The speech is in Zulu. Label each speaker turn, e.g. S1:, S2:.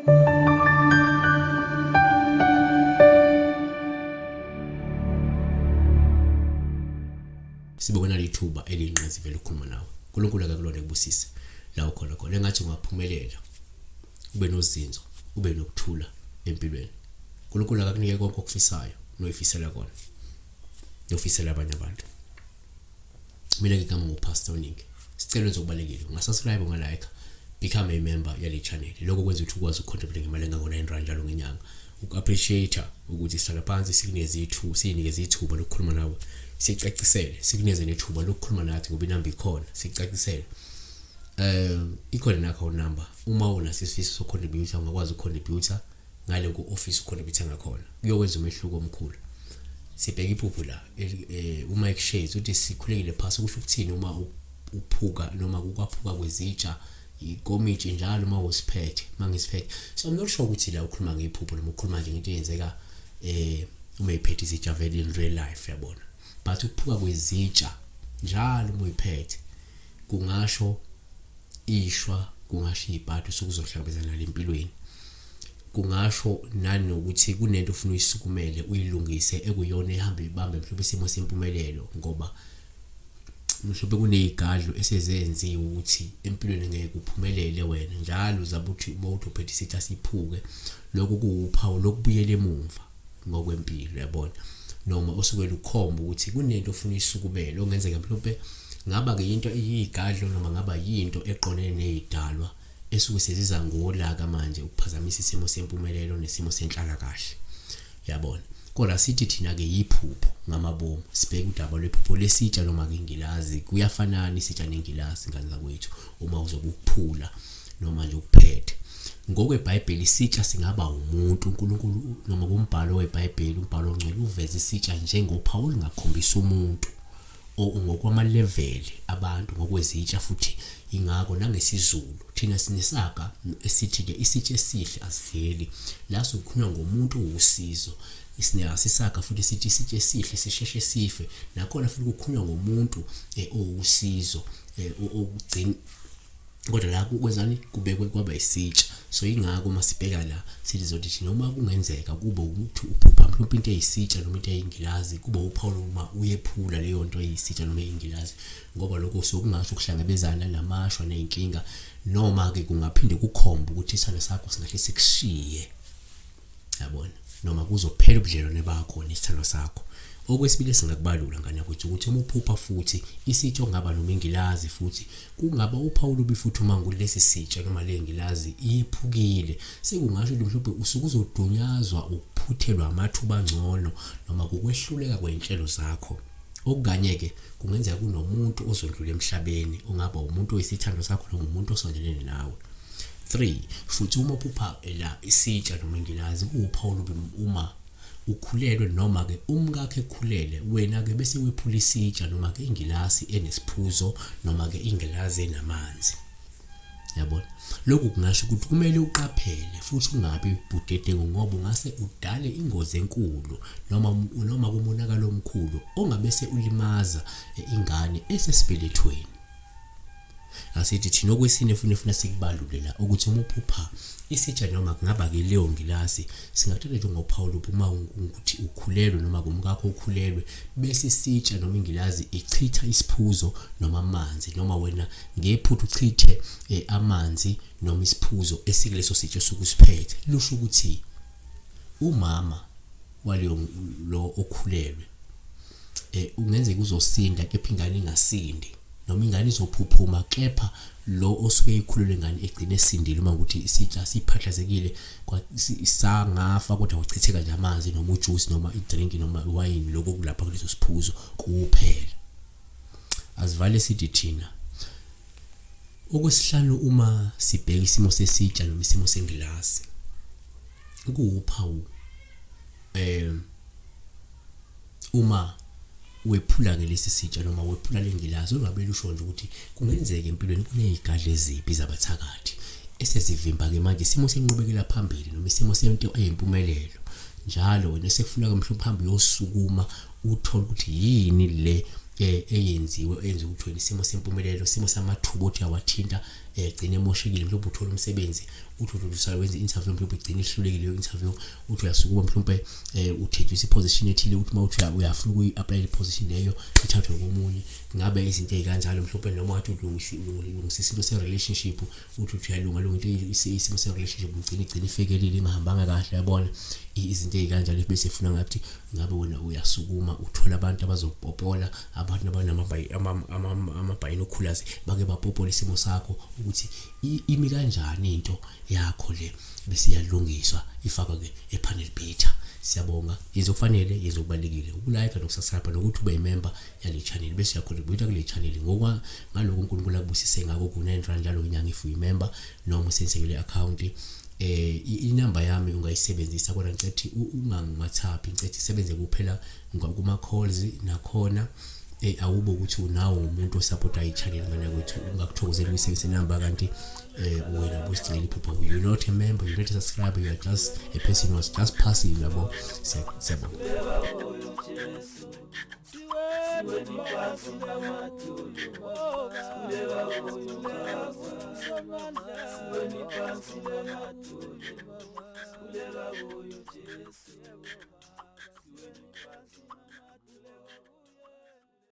S1: Sibonge nalithuba eliyingqayizivele ukukhuluma nawe. uNkulunkulu akakulona kubusise la ukhona khona. Engathi ungaphumelela ube nozinzo, ube nokuthula empilweni. uNkulunkulu akakunike konke okufisayo noyifisela kona. Nofisela abanye abantu. Mina ngigama nguPastor Oningi. Sicelo nje okubalekile. Ungasubscribe, ungalike, become a member yale channel. Lokho kwenza ukuthi ukwazi ukucontribute ngemali engango-9 rand njalo ngenyanga. Uku-appreciate ukuthi sihlala phansi sikunikeze ithuba, sinikeze ithuba lokukhuluma nawe. Sicacisele, sikunikeze nethuba lokukhuluma nathi ngoba inamba ikhona, sicacisele. Ikhona na-account number. Uma unaso isifiso sokucontribute ungakwazi ukucontribute ngale ku-office ucontribute ngakhona. Kuyokwenza umehluko omkhulu. Sibheka iphupho la uma ekushades uthi sikhulekile phasi kusho ukuthini uma uphuka noma kukwaphuka kwezitsha ikomitshi njalo uma usiphethe mangisiphethe. So I'm not sure ukuthi la ukhuluma ngephupho noma ukhuluma nje ngento eyenzeka uma iphethe izitsha vele in real life, yabona. But ukuphuka kwezitsha njalo uma uyiphethe kungasho ishwa, kungasho ibhadi usukuzohlangabezana nalo empilweni. Kungasho nanokuthi kunento ofuna uyisukumele uyilungise ekuyona ehamba ibambe mhlawumbe isimo sempumelelo, ngoba mhlawumbe kunezigadlo esezenziwe ukuthi empilweni ngeke uphumelele wena. Njalo uzabe uthi uma uthi uphethe isitsha siphuke, lokho kuwuphawu lokubuyela emumva ngokwempilo, yabona. Noma osuke lukhomba ukuthi kunento ofuna uyisukumele okungenzeka mhlawumbe ngaba ke into eyigadlo noma ngaba yinto eqondene nezidalwa esuke seziza ngolaka manje ukuphazamisa isimo sempumelelo nesimo senhlalakahle, yabona. Kodwa sithi thina ke yiphupho ngamabomu, sibheke udaba lwephupho lesitsha noma ke ingilazi. Kuyafanana isitsha nengilazi ngane zakwethu uma uzokuphula noma nje ukuphethe. NgokweBhayibheli isitsha singaba umuntu. uNkulunkulu noma kumbhalo weBhayibheli, umbhalo ongcwele uveza isitsha njengophawu olungakhombisa umuntu ngokwamaleveli abantu ngokwezitsha, futhi ingakho nangesiZulu thina sinesaga esithi ke isitsha esihle asidleli. La sokukhulunywa ngomuntu owusizo. Sinesisaga futhi sithi isitsha esihle sisheshe sife. Nakhona futhi kukhulunywa ngomuntu owusizo okugcina, kodwa la kwenzani kubekwe kwaba isitsha. So ingakho uma sibheka la sithi zothi noma kungenzeka kube ukuthi uphupha mhlawumbe into eyisitsha noma into eyingilazi, kube uphawu uma uyephula leyo nto eyisitsha noma eyingilazi, ngoba lokho sokungasho ukuhlangabezana namashwa nezinkinga, noma ke kungaphinde kukhombe ukuthi isithando sakho singahle sikushiye, yabona, noma kuzophela ubudlelwane bakho nesithando sakho. Okwesibili singakubalula ngane yakwethu ukuthi uma uphupha futhi isitsha ongaba noma ingilazi, futhi kungaba uphawu olubi futhi uma ngulesi sitsha noma le ngilazi iphukile, sekungasho ukuthi mhlawumbe usuke uzodunyazwa ukuphuthelwa amathuba angcono noma kukwehluleka kwey'nhlelo zakho. Okukanye-ke kungenzeka kunomuntu ozondlula emhlabeni ongaba umuntu oyisithando sakho noma umuntu osondelene nawe. 3 futhi uma uphupha la isitsha noma ingilazi kuwuphawu olubi uma ukhulelwe noma ke umkakhe ekhulele, wena ke bese wephula isitsha noma ke ingilasi enesiphuzo noma ke ingilazi enamanzi, yabona. Lokhu kungasho ukuthi kumele uqaphele futhi ungabi budedengu, ngoba ungase udale ingozi enkulu noma kumonakalo omkhulu ongabese ulimaza ingane esesibelethweni. Asithi thina okwesine funa sikubalule la ukuthi uma uphupha isitsha noma kungaba ke leyo ngilasi, singathatha njengophawu luphi uma ukuthi ukhulelwe noma kumkakho ukhulelwe, bese isitsha noma ingilazi ichitha isiphuzo noma amanzi, noma wena ngephutha uchithe amanzi noma isiphuzo esikuleso sitsha osuke usiphethe, lusho ukuthi umama waleyo lo okhulelwe ungenzeka uzosinda kepha ingane ingasindi, noma ingane izophuphuma kepha lo osuke ekhulelwe ingane egcine esindile uma ukuthi isitsha siphahlazekile sangafa kodwa kwachitheka nje amanzi noma ujuice noma idrink noma iwayini lokho kulapha kuleso siphuzo kuphela. Asivale sithi thina okwesihlanu uma sibheka isimo sesitsha noma isimo sengilazi kuwuphawu uma wephula ke lesi sitsha noma wephula lengilazi, ungabe lusho nje ukuthi kungenzeka empilweni kunezigadla ezibi zabathakathi esezivimba ke manje isimo senqubekela phambili noma isimo sento eyimpumelelo. Njalo wena sekufuneka mhlawumbe uhambe uyosukuma uthole ukuthi yini le eyenziwe eyenza ukuthi wena isimo sempumelelo, isimo samathuba othi awathinta gcine emoshekile. Mhlawumbe uthola umsebenzi, uthi uthi wenza i-interview, mhlawumbe igcine ihlulekile leyo interview. Uthi uyasukuma, mhlawumbe uthenjiswa i-position ethile, uthi uma uthi uyafuna ukuyi-apply i-position leyo, ithathwe komunye. Ngabe izinto ey'kanjalo mhlawumbe, noma wathi ulungisisa into se-relationship, uthi uyalunga lunga into, isimo se-relationship ugcine igcine ifekelile, ingahambanga kahle, yabona, izinto ey'kanjalo. Bese funa ngathi ngabe wena uyasukuma uthola abantu abazokupopola, abantu abanama-binoculars, bake bapopole isimo sakho ukuthi imi kanjani into yakho le, bese iyalungiswa, ifakwe-ke e-panel beater. Siyabonga. Yenza okufanele, yenza okubalulekile, uku-like noku-subscribe nokuthi ube yi-member yale channel, bese uya-contribute kule channel ngokwa ngaloko uNkulunkulu akubusise ngako ku-R9 njalo ngenyanga if uyi-member noma usebenzise le account. Inamba yami ungayisebenzisa, kodwa ngicela ukuthi ungangi-WhatsApp, ngicela isebenze kuphela kuma calls. Nakhona awube ukuthi unawo umuntu o-supporta i-channel, ngane ukuthi ungakuthokozela ukuyisebenzisa inamba kanti wena ubusigcinela iphupho. You're not a member, you're not a subscriber, you are just a person who was just passing, yabo. Siyabonga.
S2: Siweni phansi namadolo, sikhuleka kuyo Baba. Siweni phansi namadolo, sikhuleka kuyo Jesu.